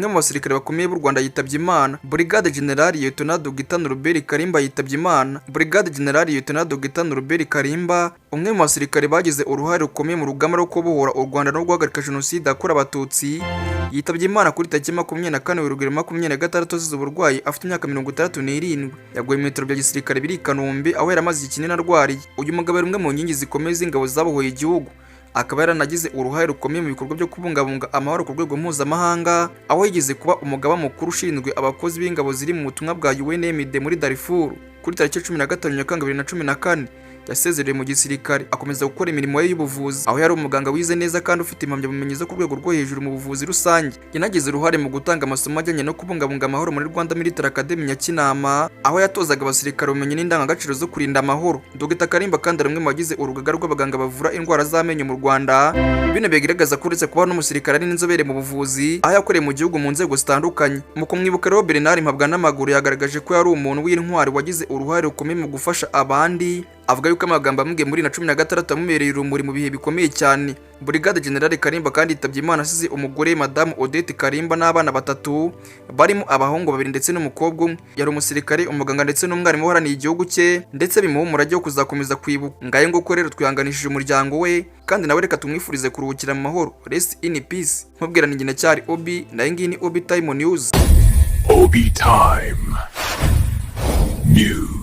Umwe mu basirikare bakomeye b'u Rwanda yitabye Imana. Brigade General Lieutenant Dr Norbert Karimba yitabye Imana. Brigade General Lieutenant Dr Norbert Karimba, umwe mu basirikare bagize uruhare rukomeye mu rugamba rwo kubohora u Rwanda no guhagarika Jenoside yakorewe Abatutsi, yitabye Imana kuri tariki 24 Werurwe 26 azize uburwayi, afite imyaka 67. Yaguye mu bitaro bya gisirikare biri i Kanombe, aho yari amaze igihe kinini arwariye. Uyu mugabo yari umwe mu nkingi zikomeye z'ingabo zabohoye igihugu, akaba yaranagize uruhare rukomeye mu bikorwa byo kubungabunga amahoro ku rwego mpuzamahanga, aho yigeze kuba umugaba mukuru ushinzwe abakozi b'ingabo ziri mu butumwa bwa UNMID muri Darfur. Kuri tariki 15 Nyakanga 2014 yasezerewe mu gisirikare, akomeza gukora imirimo ye y'ubuvuzi, aho yari umuganga wize neza kandi ufite impamyabumenyi zo ku rwego rwo hejuru mu buvuzi rusange. Yanagize uruhare mu gutanga amasomo ajyanye no kubungabunga amahoro muri Rwanda Military Academy Nyakinama, aho yatozaga abasirikare ubumenyi n'indangagaciro zo kurinda amahoro. Dr Karimba kandi ari umwe mu bagize urugaga rw'abaganga bavura indwara z'amenyo mu Rwanda. Bino bigaragaza ko uretse kuba n'umusirikare, ari n'inzobere mu buvuzi, aho yakoreye mu gihugu mu nzego zitandukanye. Mu kumwibuka rero, Bernard Mpabwanamaguru yagaragaje ko yari umuntu w'intwari wagize uruhare rukomeye mu gufasha abandi, avuga yuko amagambo amubwiye muri 2016 amubereye urumuri mu bihe bikomeye cyane. Brigade General Karimba kandi yitabye Imana asize umugore, Madamu Odette Karimba, n'abana batatu, barimo abahungu babiri ndetse n'umukobwa umwe. Yari umusirikare, umuganga ndetse n'umwarimu uharaniye igihugu cye, ndetse bimuha umurage wo kuzakomeza kwibuka. Ngaye nguko rero, twihanganishije umuryango we, kandi nawe reka tumwifurize kuruhukira mu mahoro. Rest in peace. Nkubwira ni nyina cyari Obi, nayo ngiyi ni Obi Time News. Obi Time News.